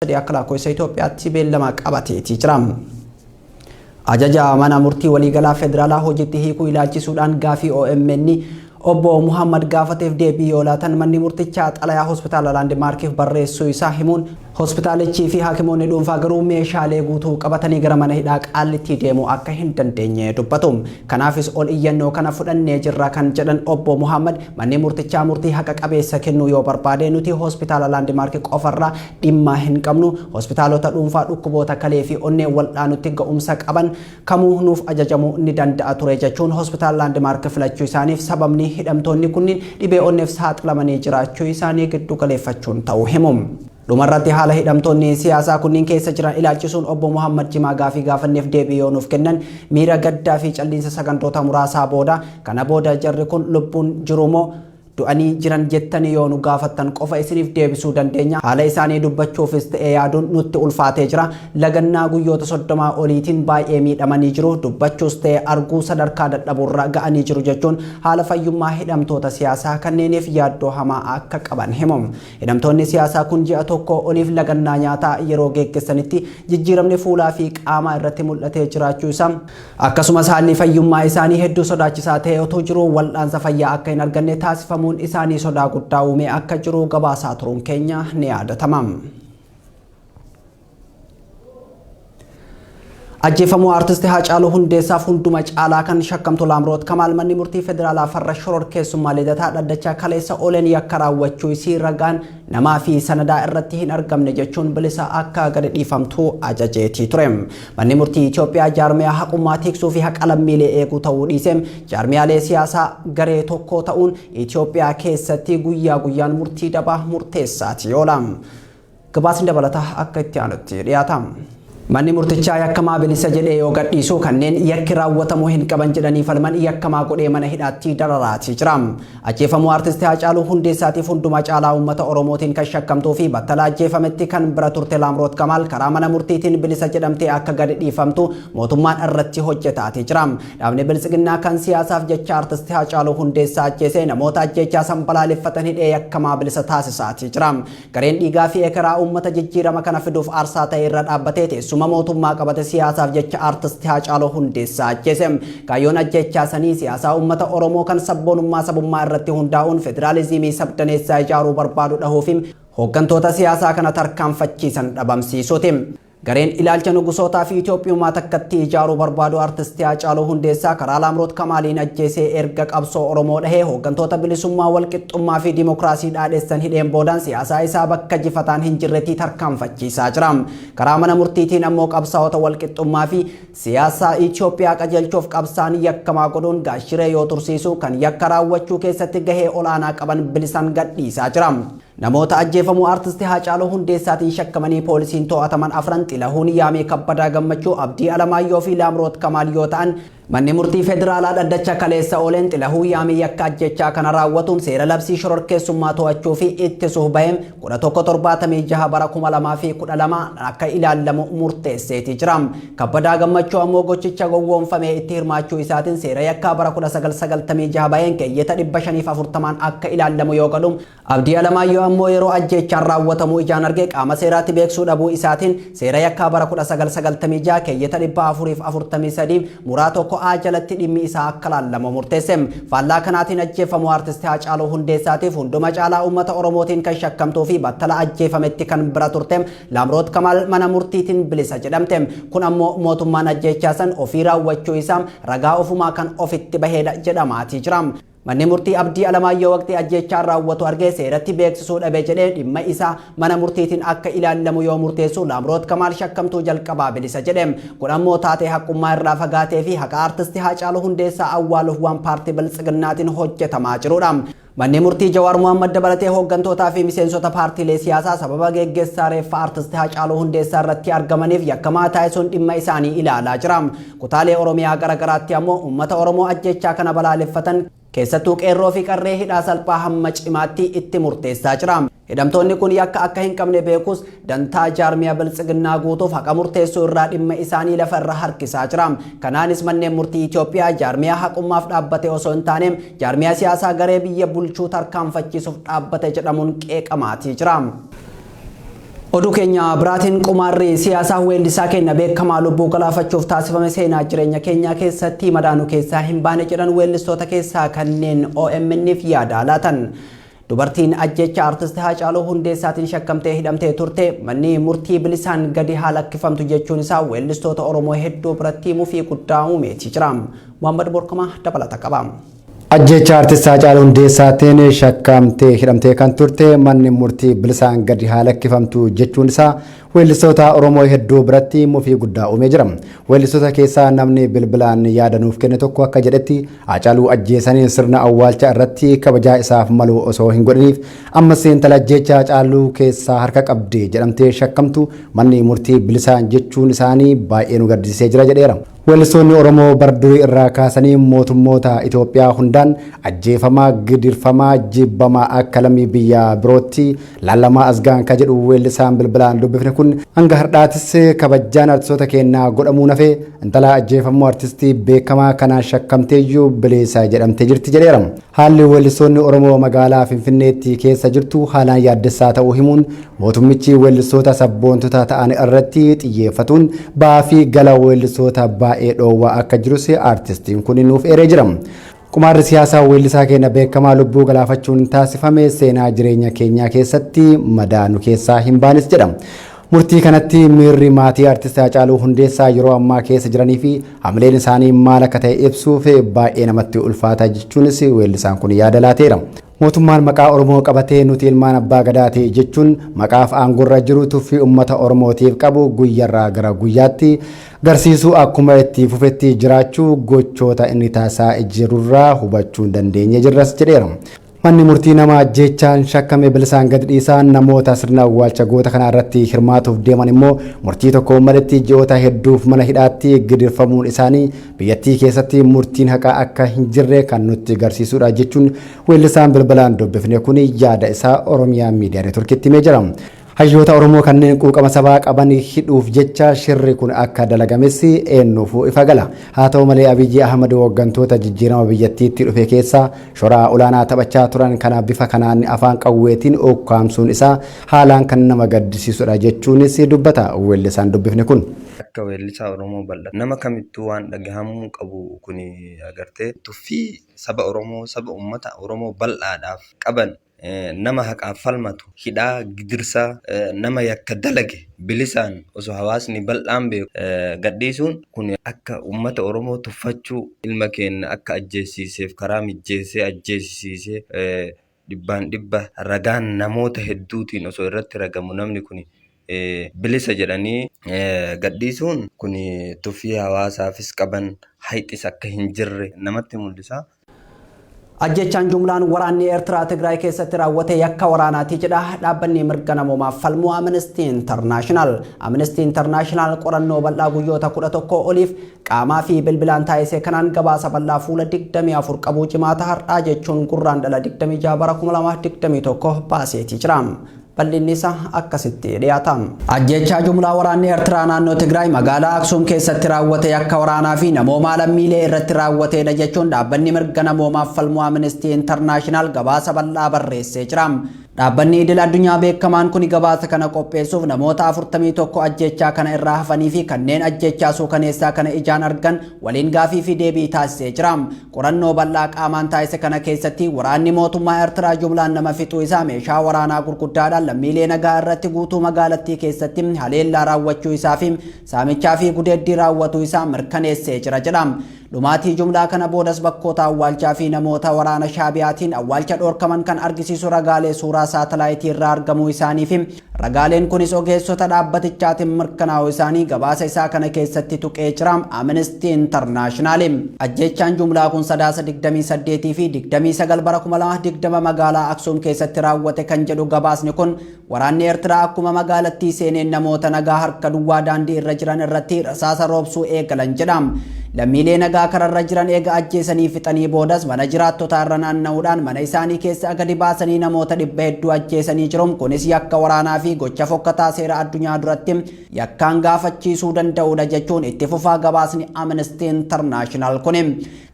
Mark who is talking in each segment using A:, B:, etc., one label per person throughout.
A: 3 akka lakkoofsa Itoophiyaatti beellama qabateeti jira. Ajaja mana murtii waliigalaa federaalaa hojiitti hiikuu ilaalchisuudhaan gaafii OMN obbo Muhammad gaafateef deebii yoo laatan, manni murtichaa xalayaa hospitaala Laandimaarkiif barreessuu isaa himuun, hospitaalichii fi hakimoonni dhuunfaa garuu meeshaalee guutuu qabatanii gara mana hidhaa Qaallittii deemuu akka hin dandeenye dubbatu. Kanaafis ol iyyannoo kana fudhannee jirra kan jedhan obbo Muhammad, manni murtichaa murtii haqa qabeessa kennuu yoo barbaade, nuti hospitaala Laandimaark qofarraa dhimma hin qabnu, hospitaalota dhuunfaa dhukkuboota kalee fi onnee waldhaanutti ga'umsa qaban kamuu nuuf ajajamuu ni danda'a ture jechuun, hospitaala Laandimaark filachuu isaaniif sababni hidhamtoonni kunniin dhibee onneef saaxilamanii jiraachuu isaanii giddu galeeffachuun ta'uu himu. Dhumarratti haala hidhamtoonni siyaasaa kunniin keessa jiran ilaalchisuun obbo Muhammad Jimaa gaafii gaafanneef deebii yoo nuuf kennan, miira gaddaa fi calliinsa sagantoota muraasaa booda, "Kana booda jarri kun lubbuun jiru moo du'anii jiran jettanii yoo nu gaafattan qofa isiniif deebisuu dandeenya. Haala isaanii dubbachuufis ta'ee yaaduun nutti ulfaatee jira. Lagannaa guyyoota 30 oliitiin baay'ee miidhamanii jiru. Dubbachuus ta'e arguu sadarkaa dadhabuurra ga'anii jiru" jechuun haala fayyummaa hidhamtoota siyaasaa kanneeniif yaaddoo hamaa akka qaban himu. Hidhamtoonni siyaasaa kun ji'a tokko oliif lagannaa nyaataa yeroo geggeessanitti jijjiiramni fuulaa fi qaamaa irratti mul'atee jiraachuu isaa, akkasumas haalli fayyummaa isaanii hedduu sodaachisaa ta'e otoo jiruu wal'aansa fayyaa akka hin arganne taasifamuun isaanii sodaa guddaa uumee akka jiru gabaasaa turuun keenya ni yaadatama. Ajjeefamuu Aartisti Haacaaluu Hundeessaaf hunduma caalaa kan shakkamtu Laamroot Kamaal, manni murtii federaalaa farra shororkeessummaa Lidataa dhaddacha kaleessa ooleen yakka raawwachuu isii ragaan namaa fi sanadaa irratti hin argamne jechuun bilisa akka gadi dhiifamtu ajajeetii ture. Manni murtii Itoophiyaa jaarmiyaa haqummaa tiksuu fi haqa lammiilee eeguu ta'uu dhiisee, jaarmiyaalee siyaasaa garee tokko ta'uun Itoophiyaa keessatti guyyaa guyyaan murtii dabaa murteessaati oola. Gabaasni dabalataa akka itti aanutti dhiyaata. Manni murtichaa yakkamaa bilisa jedhee yoo gadhiisu, kanneen yakki raawwatamuu hin qaban jedhanii falman yakkamaa godhee mana hidhaatti dararaatii jira. Ajjeefamuu Aartisti Haacaaluu Hundeessaatiif hundumaa caalaa uummata Oromootiin kan shakkamtuu fi battala ajjeefametti kan bira turte Laamroot Kamaal, karaa mana murtiitiin bilisa jedhamtee akka gadi dhiifamtu mootummaan irratti hojjetaatii jira. Dhaabni Biltsiginnaa kan siyaasaaf jecha Aartisti Haacaaluu Hundeessaa ajjeese, namoota ajjeechaa san balaaleffatan hidhee yakkamaa bilisa taasisaatii jira. Gareen dhiigaa fi ekeraa uummata jijjiirama kana fiduuf aarsaa ta'e irra dhaabbatee teessuma mootummaa qabate siyaasaaf jecha Aartisti Haacaaluu Hundeessaa ajjeese. Kaayyoon ajjeechaa sanii siyaasaa uummata Oromoo kan sabboonummaa sabummaa irratti hundaa'uun federaalizimii sabdaneessaa ijaaruu barbaadu dhahuu fi hooggantoota siyaasaa kana tarkaanfachiisan dhabamsiisuuti. Gareen ilaalcha nugusootaa fi Itoophiyummaa takkatti ijaaruu barbaadu Artisti Haacaaluu Hundeessaa karaa Laamroot Kamaaliin ajjeesee erga qabsoo Oromoo dhahee, hooggantoota bilisummaa, walqixxummaa fi dimokiraasii dhaadhessan hidheen boodaan siyaasaa isaa bakka jifataan hin jirretti tarkaanfachiisaa jira. Karaa mana murtiitiin ammoo qabsaa'ota walqixxummaa fi siyaasa Itoophiyaa qajeelchuuf qabsaan yakkamaa godhuun gaashiree yoo tursiisu, kan yakka raawwachuu keessatti gahee olaanaa qaban bilisaan gadhiisaa jira. Namoota ajjeefamuu Aartisti Haacaaluu Hundeessaatiin shakkamanii poolisiin to'ataman afran Xilahuun Yaamee, Kabbadaa Gammachuu, Abdii Alamaayyoo fi Laamroot Kamaal yoo ta'an, manni murtii federaalaa dhaddacha kaleessa ooleen Xilahuun Yaamee yakka ajjechaa kana raawwatuun seera labsii shororkeessummaa to'achuu fi ittisuuf baheen 1176 bara 2012 akka ilaallamu murteesseeti jira. Kabbadaa Gammachuu ammoo gochicha gowwoomfamee itti hirmaachuu isaatiin seera yakkaa bara 1996 baheen keeyyata 540n akka ilaallamu yoo godhu, Abdii Alamaayyoo ammoo yeroo ajjeechaan raawwatamu ijaan argee qaama seeraatti beeksuu dhabuu isaatiin seera yakkaa bara 1996 keeyyata 443 muraa 1 A jalatti dhimmi isaa akka laallamu murteesse. Faallaa kanaatiin ajjeefamuu Aartisti Haacaaluu Hundeessaatiif hunduma caalaa uummata Oromootiin kan shakkamtuu fi battala ajjeefametti kan bira turte Laamroot Kamaal mana murtiitiin bilisa jedhamte. Kun ammoo mootummaan ajjeechaa san ofii raawwachuu isaa ragaa ofumaa kan ofitti baheedha jedhamaatii jira. Manni murtii Abdii Alamaayyoo waqtii ajjeechaan raawwatu argee seeratti beeksisuu dhabe jedhee dhimma isaa mana murtiitiin akka ilaallamu yoo murteessu, Laamroot Kamaal shakkamtuu jalqabaa bilisa jedhe. Kun ammoo taatee haqummaa irraa fagaatee fi haqa Aartisti Haacaaluu Hundeessaa awwaaluuf waan paartii Biltsiginnaatiin hojjetamaa jirudha. Manni murtii Jawaar Mohammad dabalatee hooggantootaa fi miseensota paartiilee siyaasaa sababa geggeessaa reeffa Aartisti Haacaaluu Hundeessaa irratti argamaniif yakkamaa taasisuun dhimma isaanii ilaalaa jira. Kutaalee Oromiyaa garagaraatti ammoo uummata Oromoo ajjeechaa kana balaaleffatan, keessattuu qeerroo fi qarree hidhaa salphaa hamma cimaatti itti murteessaa jira. Hidhamtoonni kun yakka akka hin qabne beekus dantaa jaarmiyaa Biltsiginnaa guutuuf haqa murteessuu irraa dhimma isaanii lafa irra harkisaa jira. Kanaanis manneen murtii Itoophiyaa jaarmiyaa haqummaaf dhaabbate osoo hin taane jaarmiyaa siyaasaa garee biyya bulchuu tarkaanfachiisuuf dhaabbate jedhamuun qeeqamaatii jira. Oduu keenya biraatiin, qumaarri siyaasaa weellisaa keenya beekamaa lubbuu galaafachuuf taasifame seenaa jireenya keenyaa keessatti madaanuu keessaa hin baane jedhan weellistoota keessaa kanneen OMN'f yaada laatan. Dubartiin ajjecha Artist Haacaaluu Hundeessaatiin shakkamtee hidhamtee turte manni murtii bilisaan gadi haa lakkifamtu jechuun isaa weellistoota Oromoo hedduu biratti mufii guddaa uumeeti jira. Muhammad Borkamaa dabalata qaba.
B: Ajjecha Artist Haacaaluu Hundeessaatiin shakkamtee hidhamtee kan turte manni murtii bilisaan gadi haa lakkifamtu jechuun isaa weellistoota Oromoo hedduu biratti mufii guddaa uumee jira. Weellistoota keessaa namni bilbilaan yaadanuuf kenne tokko akka jedhetti, Haacaaluu ajjeesanii sirna awwaalcha irratti kabajaa isaaf malu osoo hin godhiniif ammas intala ajjecha Haacaaluu keessaa harka qabdi jedhamtee shakkamtu manni murtii bilisaan jechuun isaanii baay'ee nu gaddisiisee jira jedheera. Weellistoonni Oromoo bara durii irraa kaasanii mootummoota Itoophiyaa hundaan ajjeefamaa, gidirfamaa, jibbamaa, akka lammii biyya birootti laalamaa as ga'an ka jedhu weellisaan bilbilaan dubbifne kun, hanga har'aatis kabajaan artistoota keenyaa godhamuu nafee intala ajjeefamuu artistii beekamaa kanaan shakkamteeyyuu bilisa jedhamtee jirti jedheera. Haalli weellistoonni Oromoo magaalaa Finfinneetti keessa jirtu haalaan yaaddessaa ta'uu himuun, mootummichi weellistoota sabboontota ta'an irratti xiyyeeffatuun ba'aa fi gala weellistoota baay'ee dhoowwaa akka jirus artistiin kun nuuf eeree jira. Qumaarri siyaasaa weellisaa keenya beekamaa lubbuu galaafachuun taasifame seenaa jireenya keenyaa keessatti madaanu keessaa hin baanes jedha. Murtii kanatti miirri maatii artist Haacaaluu Hundeessaa yeroo ammaa keessa jiranii fi hamileen isaanii maal akka ta'e ibsuuf baay'ee namatti ulfaata jechuunis weellisaan kun yaada laateera. Mootummaan maqaa Oromoo qabatee nuti ilmaan abbaa gadaati jechuun maqaaf aangorra jiru tuffii uummata Oromootiif qabu guyyarraa gara guyyaatti garsiisuu akkuma itti fufetti jiraachuu gochoota inni taasisaa jirurraa hubachuu dandeenye jirras jedheera. Manni murtii nama ajjeechaan shakkame bilisaan gadi dhiisaa, namoota sirna awwaalcha goota kana irratti hirmaatuuf deeman immoo murtii tokko maletti ji'oota hedduuf mana hidhaatti gidirfamuun isaanii biyyattii keessatti murtiin haqaa akka hin jirre kan nutti agarsiisudha jechuun weellisaan bilbilaan dubbifne kun yaada isaa Oromiyaa Miidiyaa Neetworkitti himee jira. Hayyoota Oromoo kanneen quuqama sabaa qaban hidhuuf jecha shirri kun akka dalagames eenyuufuu ifa gala. Haa ta'u malee, Abiyyi Ahmad hooggantoota jijjiirama biyyattiitti dhufe keessaa shoora olaanaa taphachaa turan kana bifa kanaan afaan qawweetiin ukkaamsuun isaa haalaan kan nama gaddisiisudha jechuunis dubbata weellisaan dubbifne kun.
C: Akka weellisaa Oromoo bal'aa nama kamittuu waan dhagahamuu qabu kun agartee, tuffii saba Oromoo, saba uummata Oromoo bal'aadhaaf qaban, nama haqaaf falmatu hidhaa gidirsaa, nama yakka dalage bilisaan osoo hawaasni bal'aan beeku gadhiisuun kun akka uummata Oromoo tuffachuu, ilma keenya akka ajjeesiiseef karaa mijjeessee ajjeesisiisee, dhibbaan dhibba ragaan namoota hedduutiin osoo irratti ragamu namni kun bilisa jedhanii gadhiisuun kun tuffii hawaasaafis qaban hayxis akka hin jirre namatti mul'isa.
A: Ajjechaan jumlaan waraanni Eertiraa Tigraay keessatti raawwate yakka waraanaati jedha dhaabbanni mirga namoomaaf falmuu Amnesty International. Amnesty International qorannoo bal'aa guyyoota 11 oliif qaamaa fi bilbilaan taasise kanaan gabaasa bal'aa fuula 24 qabu Jimaata har'aa jechuun Gurraandhala 26 bara 2021 baaseetii jira. Bal'inni isaa akkasitti dhiyaata. Ajjechaa jumlaa waraanni Eertiraa naannoo Tigraay magaalaa Aksuum keessatti raawwate yakka waraanaa fi namoomaa lammiilee irratti raawwatedha jechuun dhaabbanni mirga namoomaaf falmuu Amnesty International gabaasa bal'aa barreessee jira. Dhaabbanni idil addunyaa beekamaan kun gabaasa kana qopheessuuf namoota 41 ajjechaa kana irraa hafanii fi kanneen ajjechaa suukaneessaa kana ijaan argan waliin gaafii fi deebii taasisee jira. Qorannoo bal'aa qaamaan taasise kana keessatti waraanni mootummaa Eertiraa jumlaan nama fixuu isaa, meeshaa waraanaa gurguddaadhaan lammiilee nagaa irratti guutuu magaalattii keessatti haleellaa raawwachuu isaa fi saamichaa fi gudeeddii raawwatuu isaa mirkaneessee jira jedha. Dhumaatii jumlaa kana boodas bakkoota awwaalchaa fi namoota waraana Shaabiyaatiin awwaalcha dhoorkaman kan argisiisu ragaalee suuraa saatalaayitii irraa argamuu isaanii fi ragaaleen kunis ogeessota dhaabbatichaatiin mirkanaa'uu isaanii gabaasa isaa kana keessatti tuqee jira Amnesty International. Ajjechaan jumlaa kun Sadaasa 28 fi 29 bara 2020 magaalaa Aksuum keessatti raawwate kan jedhu gabaasni kun, waraanni Eertiraa akkuma magaalattii seeneen namoota nagaa harka duwwaa daandii irra jiran irratti rasaasa roobsuu eegalan jedha. Lammiilee nagaa kararra jiran eega ajjeesanii fixanii boodas mana jiraattotaa irra naanna'uudhaan mana isaanii keessa gadi baasanii namoota 800 ajjeesanii jiru. Kunis yakka waraanaa fi gocha fokkataa seera addunyaa duratti yakkaan gaafachiisuu danda'udha jechuun itti fufaa gabaasni Amnesty International kuni.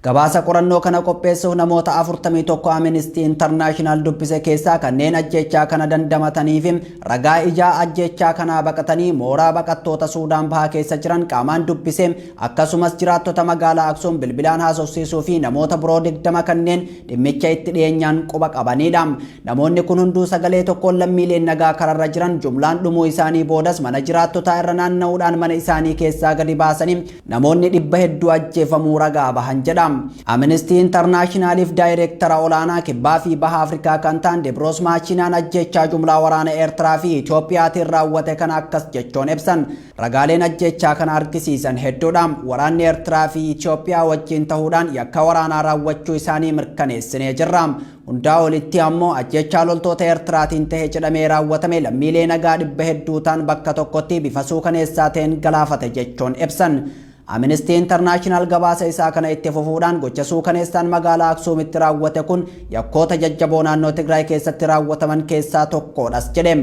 A: Gabaasa qorannoo kana qopheessuuf namoota 41 Amnesty International dubbise keessaa kanneen ajjechaa kana dandamatanii fi ragaa ijaa ajjechaa kanaa baqatanii mooraa baqattoota Suudaan Bahaa keessa jiran qaamaan dubbise, akkasumas jiraattota magaalaa Aksuum bilbilaan haasofsiisuu fi namoota biroo 20 kanneen dhimmicha itti dhiyeenyaan quba qabanidha. Namoonni kun hunduu sagalee tokkoon lammiileen nagaa kararra jiran jumlaan dhumuu isaanii boodas mana jiraattotaa irra naanna'uudhaan mana isaanii keessaa gadi baasanii namoonni 800 ajjeefamuu ragaa bahan jedha. Amnesty Internationaliif daayireektara olaanaa Kibbaa fi Baha Afrikaa kan ta'an Debroos Maachinaan ajjechaa jumlaa waraana Eertiraa fi Itoophiyaatiin raawwate kana akkas jechuun ibsan. Ragaaleen ajjechaa kana argisiisan hedduudha. Waraanni Eertiraa fi Itoophiyaa wajjin ta'uudhaan yakka waraanaa raawwachuu isaanii mirkaneessinee jirra. Hundaa olitti ammoo ajjechaa loltoota Eertiraatiin ta'e jedhamee raawwatame lammiilee nagaa 800 ta'an bakka tokkotti bifa suukaneessaa ta'een galaafate jechuun ibsan. Amnesty International gabaasa isaa kana itti fufuudhaan gocha suukaneessaan magaalaa Aksuumitti raawwate kun yakkoota jajjaboo naannoo Tigraay keessatti raawwataman keessaa tokkodhas jedhe.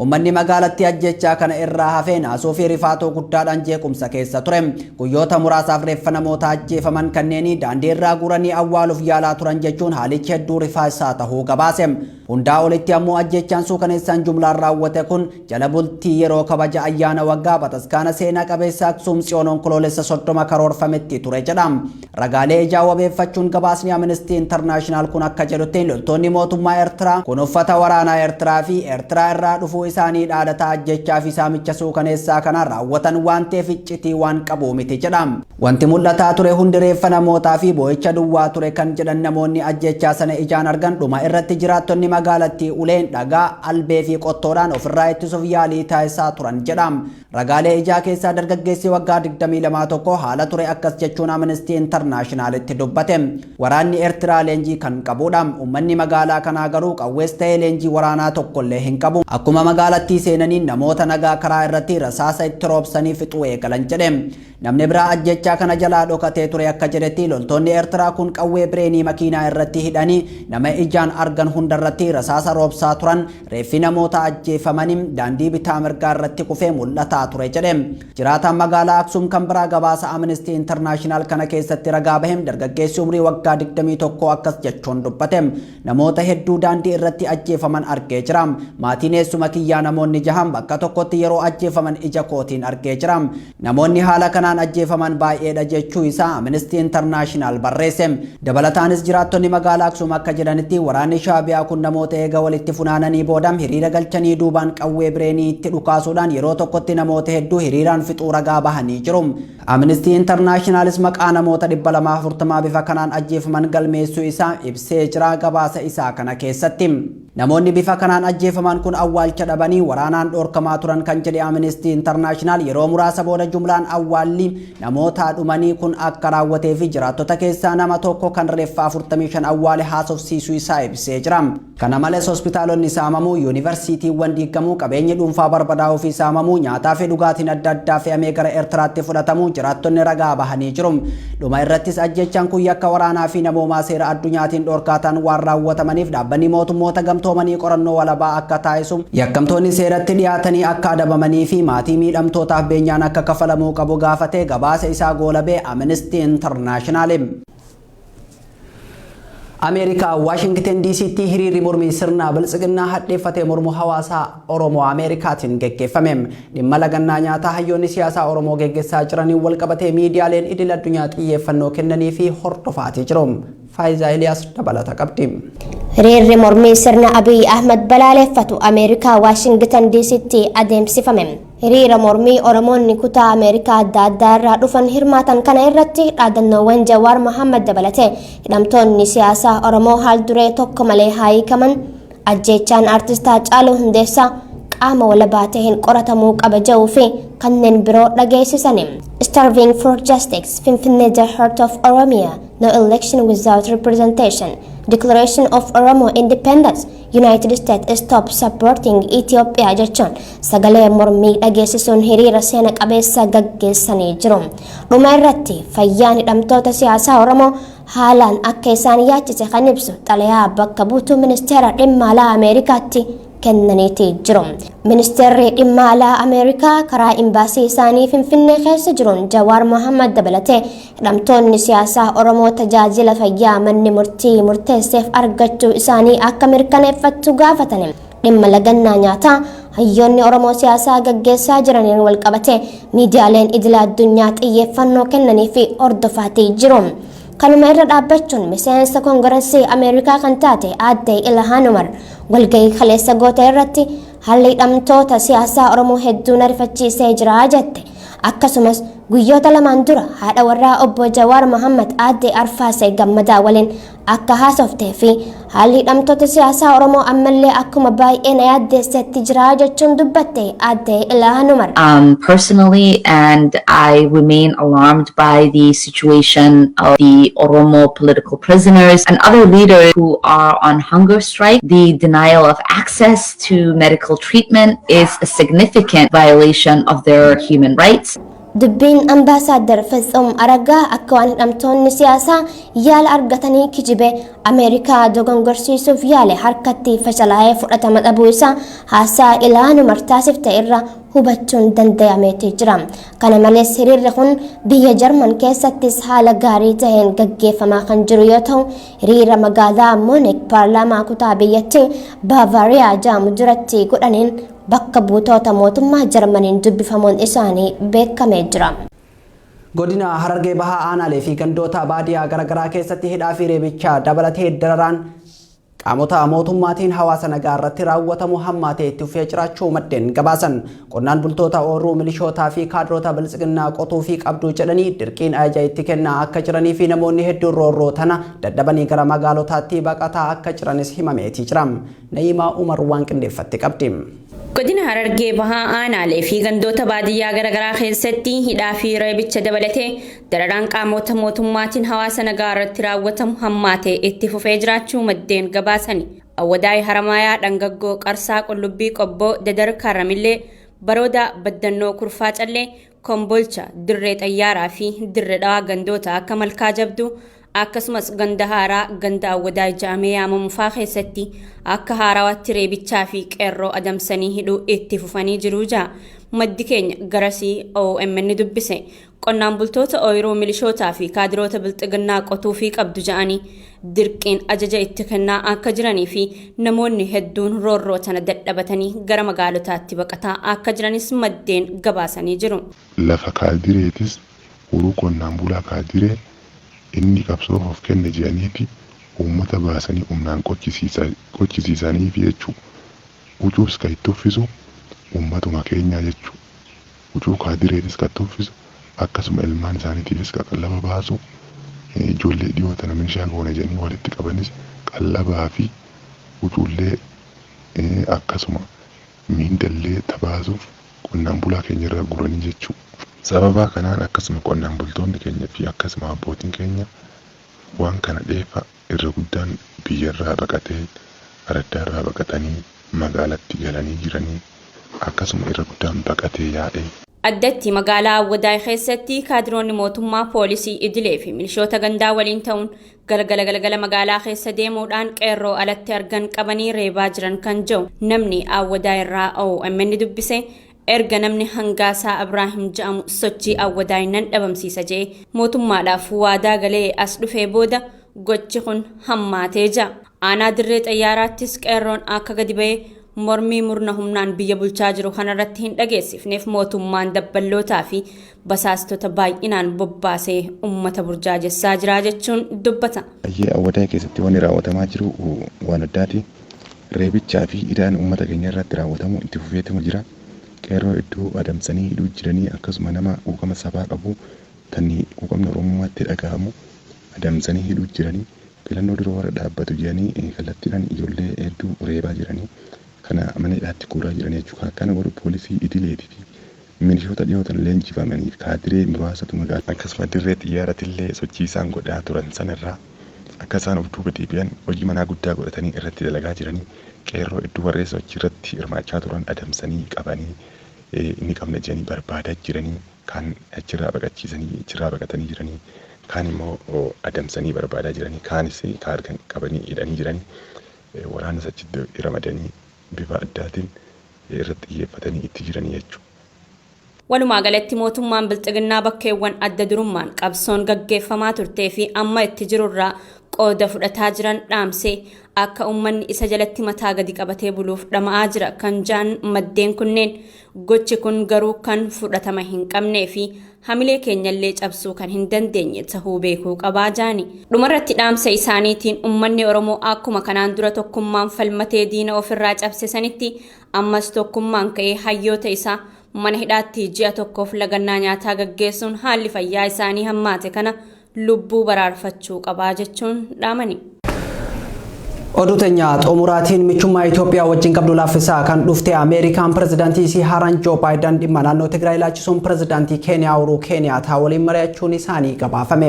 A: Uummanni magaalattii ajjechaa kana irraa hafee naasuu fi rifaatoo guddaadhaan jeequmsa keessa ture. Guyyoota muraasaaf reeffa namoota ajjeefaman kanneenii daandii irraa guuranii awwaaluuf yaalaa turan jechuun haalichi hedduu rifaasaa tahuu gabaase. Hundaa olitti ammoo ajjechaan suukaneessaan jumlaan raawwate kun jala bultii yeroo kabaja ayyaana waggaa bataskaana seenaa qabeessa Aksuum Tsiyoon Onkoloolessa 30 karoorfametti ture jedha. Ragaalee ijaa wabeeffachuun gabaasni Amnesty International kun akka jedhutti, loltoonni mootummaa Eertiraa kun uffata waraanaa Eertiraa fi Eertiraa irraa dhufuu isaanii dhaadataa ajjechaa fi saamicha suukaneessaa kana raawwatan waan ta'eef iccitii waan qabu miti jedha. Wanti mul'ataa ture hundi reeffa namootaa fi boo'icha duwwaa ture kan jedhan namoonni ajjechaa sana ijaan argan, dhuma irratti jiraattonni magaalattii uleen, dhagaa, albee fi qottoodhaan ofirraa ittisuuf yaalii taasisaa turan jedha. Ragaalee ijaa keessaa dargaggeessi waggaa 22 tokko haala ture akkas jechuun Amnesty Internationalitti dubbate. Waraanni Eertiraa leenjii kan qabudha. Uummanni magaalaa kanaa garuu qawwees ta'ee leenjii waraanaa tokkollee hin qabu. Akkuma magaalattii seenaniin namoota nagaa karaa irratti rasaasa itti roobsanii fixuu eegalan jedhe. Namni biraa ajjechaa kana jalaa dhokatee ture akka jedhetti, loltoonni Eertiraa kun qawwee bireenii makiinaa irratti hidhanii nama ijaan argan hundarratti rasaasa roobsaa turan. Reeffi namoota ajjeefamanii daandii bitaa mirgaa irratti kufee mul'ataa ture jedhe. Jiraataan magaalaa Aksuum kan biraa gabaasa Amnesty International kana keessatti ragaa bahem dargaggeessi umrii waggaa 21 akkas jechuun dubbate. Namoota hedduu daandii irratti ajjeefaman argee jira. Maatiin eessuma kiyyaa namoonni jahan bakka tokkotti yeroo ajjeefaman ija kootiin argee jira. Namoonni haala kanaan ajjeefaman baay'eedha jechuu isaa Amnesty International barreesse. Dabalataanis jiraattonni magaalaa Aksuum akka jedhanitti, waraanni Shaabiyaa kun namoota eega walitti funaananii booda hiriira galchanii duubaan qawwee bireenii itti dhukaasuudhaan yeroo tokkotti namoota hedduu hiriiraan fixuu ragaa bahanii jiru. Amnesty Internationalis maqaa namoota 240 bifa kanaan ajjeefaman galmeessuu isaa ibsee jira gabaasa isaa kana keessatti. Namoonni bifa kanaan ajjeefaman kun awwaalcha dhabanii waraanaan dhorkamaa turan kan jedhe Amnesty International, yeroo muraasa booda jumlaan awwaalli namoota dhumanii kun akka raawwatee fi jiraattota keessaa nama tokko kan reeffa 45 awwaale haasofsiisuu isaa ibsee jira. Kana malees hospitaalonni saamamuu, yuunivarsiitiiwwan diigamuu, qabeenyi dhuunfaa barbadaa'uu fi saamamuu, nyaataa fi dhugaatiin adda addaa fe'amee gara Eertiraatti fudhatamuu jiraattonni ragaa bahanii jiru. Dhuma irrattis ajjechaan kun yakka waraanaa fi namoomaa seera addunyaatiin dhorkaataan waan raawwatamaniif dhaabbanni mootummoota gamtoomanii qorannoo walabaa akka taasisu, yakkamtoonni seeratti dhiyaatanii akka adabamanii fi maatii miidhamtootaaf beenyaan akka kafalamuu qabu gaafatee gabaasa isaa goolabee Amnesty International. Ameerikaa Waashingten DC'tti hiriirri mormii sirna biltsiginnaa hadheeffatee mormu hawaasa Oromoo Ameerikaatiin geggeeffame. Dhimma lagannaa nyaataa hayyoonni siyaasaa Oromoo geggeessaa jiraniin walqabatee miidiyaaleen idil addunyaa xiyyeeffannoo kennanii fi hordofaatii jiru. Faayisaa Eliyaas dabalata qabdi.
D: Hiriirri mormii sirna Abiy Ahmad balaaleffatu Ameerikaa Waashingtan DC'tti adeemsifame. Hiriira mormii Oromoonni kutaa Ameerikaa adda addaa irraa dhufan hirmaatan kana irratti dhaadannoowwan Jawaar Mohammad dabalatee hidhamtoonni siyaasaa Oromoo haal duree tokko malee haa hiikaman, ajjeechaan aartist Haacaaluu Hundeessaa qaama walabaa ta'een qoratamuu qaba jedhuu fi kanneen biroo dhageessisani. Starving for Justice, Finfinnee the Heart of Oromia, No Election Without Representation, Declaration of Oromo Independence, United States Stop Supporting Ethiopia jechuun sagalee mormii dhageessisuun hiriira seena qabeessa gaggeessanii jiru. Dhuma irratti fayyaan hidhamtoota siyaasaa Oromoo haalaan akka isaan yaachise kan ibsu xalayaa bakka buutuu ministeera dhimma alaa Ameerikaatti kennaniiti jiru. Ministeerri dhimma alaa Ameerikaa karaa imbaasii isaanii Finfinnee keessa jiruun Jawaar Mohammad dabalatee hidhamtoonni siyaasaa Oromoo tajaajila fayyaa manni murtii murteesseef argachuu isaanii akka mirkaneeffattu gaafatan. Dhimma lagannaa nyaataa hayyoonni Oromoo siyaasaa gaggeessaa jiraniin walqabate miidiyaaleen idila addunyaa xiyyeeffannoo kennanii fi hordofaatii jiru. Kanuma irra dhaabbachuun miseensa Koongireesii Ameerikaa kan taate aadde Ilhaan Umar walgahii kaleessa goota irratti haalli hidhamtoota siyaasaa Oromoo hedduu na rifachiisee jira jette. Akkasumas guyyoota lamaan dura haadha warraa obbo Jawaar Mohammad aadde Arfaasee Gammadaa waliin akka haasoftee fi haalli hidhamtoota siyaasaa Oromoo ammallee akkuma baay'ee na yaaddeessetti jira jechuun dubbatte aadde Ilhaan Umar.
E: Personally, and I remain alarmed by the situation of the Oromo political prisoners and other leaders who are on hunger strike. The denial of access to medical treatment is a significant violation of their human rights.
D: Dubbiin Ambaasaadar Fitsum Araggaa akka waan hidhamtoonni siyaasaa yaala argatanii kijibe Ameerikaa dogongorsiisuuf yaale harkatti fashalaa'ee fudhatama dhabuu isaa haasaa Ilhaan Umar taasifte irra hubachuun danda'ameeti jira. Kana malees hiriirri kun biyya Jarman keessattis haala gaarii ta'een gaggeeffamaa kan jiru yoo ta'u, hiriira magaalaa Muunik paarlaamaa kutaa biyyattii Baavaariyaa jedhamu duratti godhaniin bakka buutota mootummaa Jarmaniin dubbifamuun isaanii beekamee jira.
A: Godina Harargee Bahaa aanaalee fi gandoota baadiyyaa garaagaraa keessatti hidhaa fi reebichaa dabalatee dararaan qaamota mootummaatiin hawaasa nagaa irratti raawwatamu hammaatee itti fufee jiraachuu maddeen gabaasan. Qonnaan bultoota ooyiruu milishootaa fi kaadiroota biltsiginnaa qotuu fi qabduu jedhanii dirqiin ajaja itti kennaa akka jiranii fi namoonni hedduun roorroo tana dadhabanii gara magaalotaatti baqataa akka jiranis himameetii jira. Nayimaa Umar waan qindeeffatte qabdi.
F: Godina Harargee Bahaa aanaalee fi gandoota baadiyyaa garaagaraa keessatti hidhaa fi reebicha dabalatee dararaan qaamota mootummaatiin hawaasa nagaa irratti raawwatamu hammaatee itti fufee jiraachuu maddeen gabaasani. Awwadaay, Haramaayaa, Dhangaggoo, Qarsaa, Qullubbii, Qobboo, Dadar, Karamillee, Baroodaa, Baddannoo, Kurfaa Callee, Kombolcha, Dirree Xayyaaraa fi Dirree Dhawaa gandoota akka Malkaa Jabduu, akkasumas ganda haaraa ganda Awwadaa jedhamee yaamamu faa keessatti akka haarawaatti reebichaa fi qeerroo adamsanii hidhuu itti fufanii jiru jaa maddi keenya garasii OMN dubbise. Qonnaan bultoota ooyiruu milishootaa fi kaadiroota bilxiginnaa qotuu fi qabdu ja'anii dirqiin ajaja itti kennaa akka jiranii fi namoonni hedduun roorroo tana dadhabatanii gara magaalotaatti baqataa akka jiranis maddeen gabaasanii jiru.
G: Lafa kaadireetis uruu qonnaan bulaa kaadiree inni qabsoof of kenne jedhaniiti uummata baasanii humnaan qochisiisaniif jechuudha. Ucuus kan itti uffisu uummatuma keenyaa jechuudha. Ucuu kaadireetis kan itti uffisu, akkasuma ilmaan isaaniitiifis kan qallaba baasu, ijoollee dhiyoo tana meeshaa goone jedhanii walitti qabanis qallabaa fi ucuullee, akkasuma miindallee tabaasuuf qonnaan bulaa keenya irraa guranii jechuudha. Sababa kanaan akkasuma qonnaan bultoonni keenya fi akkasuma abbootiin keenya waan kana dheefa irra guddaan biyyarraa baqatee, araddaarraa baqatanii magaalatti galanii jiranii, akkasuma irra guddaan baqatee yaa'ee.
F: Addatti magaalaa Awwadaay keessatti kaadiroonni mootummaa poolisii idilee fi milishoota gandaa waliin ta'uun galgala galgala magaalaa keessa deemuudhaan qeerroo alatti argan qabanii reebaa jiran kan jiru namni Awwadaay irraa OMN dubbise, erga namni Hangaasaa Ibraahim jedhamu sochii Awwadaay nan dhabamsiisa jee mootummaadhaaf waadaa galee as dhufee booda gochi kun hammaatee jira. Aanaa Dirree Xayyaaraattis qeerroon akka gadi ba'ee mormii murna humnaan biyya bulchaa jiru kanarratti hin dhageessifneef mootummaan dabballootaa fi basaastota baay'inaan bobbaasee uummata burjaajessaa jira jechuun dubbata.
G: Baay'ee Awwadaa keessatti wanni raawwatamaa jiru waan addaati. Reebichaa fi hidhaan uummata keenya irratti raawwatamu itti fufeetuma jira. Qeerroo iddoo adamsanii hidhuu jiranii, akkasuma nama quuqama sabaa qabu tan quuqamni Oromummaatti dhagahamu adamsanii hidhuu jiranii, filannoo dura warra dhaabbatu jedhanii kallattiidhaan ijoollee hedduu reebaa jiranii, kana mana hidhaatti guuraa jiranii jechuudha. Akkana godhu poolisii idileetii fi milishoota dhiyootan leenjifamanii fi kaadiree muraasatu magaalaa. Akkasuma Dirree Xiyyaaratillee sochii isaan godhaa turan sanarraa Akka isaan of duuba deebi'an hojii manaa guddaa godhatanii irratti dalagaa jiranii, qeerroo hedduu warreen sochii irratti hirmaachaa turan adamsanii qabanii inni qabna jedhanii barbaadaa jiranii, kaan achirraa baqachiisanii achirraa baqatanii jiranii, kaan immoo adamsanii barbaadaa jiranii, kaanis kaan qabanii hidhanii jiranii, waraanas achitti ramadanii bifa addaatiin irratti xiyyeeffatanii itti jiranii jechuudha.
F: Walumaa galatti mootummaan Bilxiginnaa bakkeewwan adda durummaan qabsoon gaggeeffamaa turtee fi amma itti jirurraa qooda fudhataa jiran dhaamsee akka uummanni isa jalatti mataa gadi qabatee buluuf dhama'aa jira kan ja'an maddeen kunneen, gochi kun garuu kan fudhatama hin qabnee fi hamilee keenyallee cabsuu kan hin dandeenye tahuu beekuu qabaa jaani. Dhumarratti dhaamsa isaaniitiin uummanni Oromoo akkuma kanaan dura tokkummaan falmatee diina ofirraa cabse sanitti ammas tokkummaan ka'ee hayyoota isaa mana hidhaatti ji'a tokkoof lagannaa nyaataa gaggeessuun haalli fayyaa isaanii hammaate kana lubbuu baraarfachuu qabaa jechuun dhaamani.
A: Oduu teenya xumuraatiin michummaa Itoophiyaa wajjin qabdu laaffisaa kan dhufte Ameerikaan pirezidaantii isii haaraan Joo Baayiden dhimma naannoo Tigraay ilaalchisuun pirezidaantii Keeniyaa Uhuruu Keeniyaataa waliin mari'achuun isaanii gabaafame.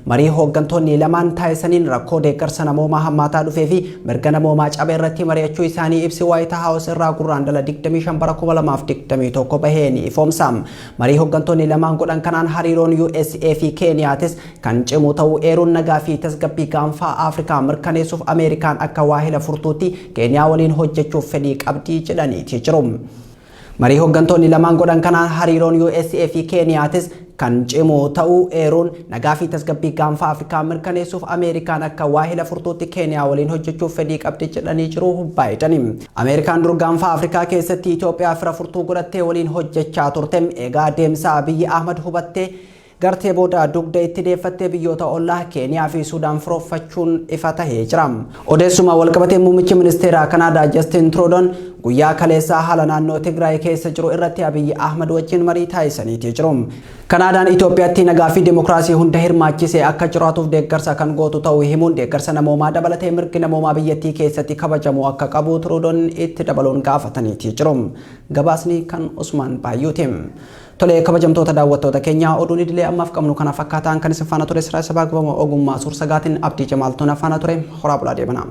A: Marii hooggantoonni lamaan taasisaniin rakkoo deeggarsa namoomaa hammaataa dhufee fi mirga namoomaa cabe irratti mari'achuu isaanii ibsi Waayit Haawus irraa Gurraandhala 25 bara 2021 bahee ni ifoomsa. Marii hooggantoonni lamaan godhan kanaan hariiroon USA fi Keeniyaatis kan cimu ta'uu eeruun nagaa fi tasgabbii gaanfaa Afrikaa mirkaneessuuf Ameerikaan akka waahila furtuutti Keeniyaa waliin hojjechuuf fedhii qabdii jedhaniiti jiru. Marii hooggantoonni lamaan godhan kanaan hariiroon USA fi Keeniyaatis kan cimu ta'uu eeruun nagaa fi tasgabbii gaanfa Afrikaa mirkaneessuuf Ameerikaan akka waahila furtuutti Keeniyaa waliin hojjechuuf fedhii qabdi jedhanii jiru Baayidani. Ameerikaan dur gaanfa Afrikaa keessatti Itoophiyaa fira furtuu godhattee waliin hojjechaa turte. Egaa deemsa Abiyyi Ahmad hubattee gartee booda dugda itti deeffattee biyyoota ollaa Keeniyaa fi Suudaan firooffachuun ifa tahee jira. Odeessuma walqabatee muummichi ministeeraa Kanaadaa Justin Trudeau guyyaa kaleessaa haala naannoo Tigraay keessa jiru irratti Abiyyi Ahmad wajjin marii taasisaniitii jiru. Kanaadaan Itoophiyaatti nagaa fi dimokiraasii hunda hirmaachisee akka jiraatuuf deeggarsa kan gootu ta'uu himuun deeggarsa namoomaa dabalatee mirgi namoomaa biyyattii keessatti kabajamu akka qabu Trudeau itti dabaluun gaafataniitii jiru. Gabaasni kan Usmaan Baayyuuti. Tolee, kabajamtoota daawwattoota keenya, oduun idilee ammaaf qabnu kana fakkaataan. Kan isin faana ture Siraa Sabaa Gabama, ogummaa suur-sagaatiin Abdii Jamaaltuun faana ture. Horaa bulaa deemanaa.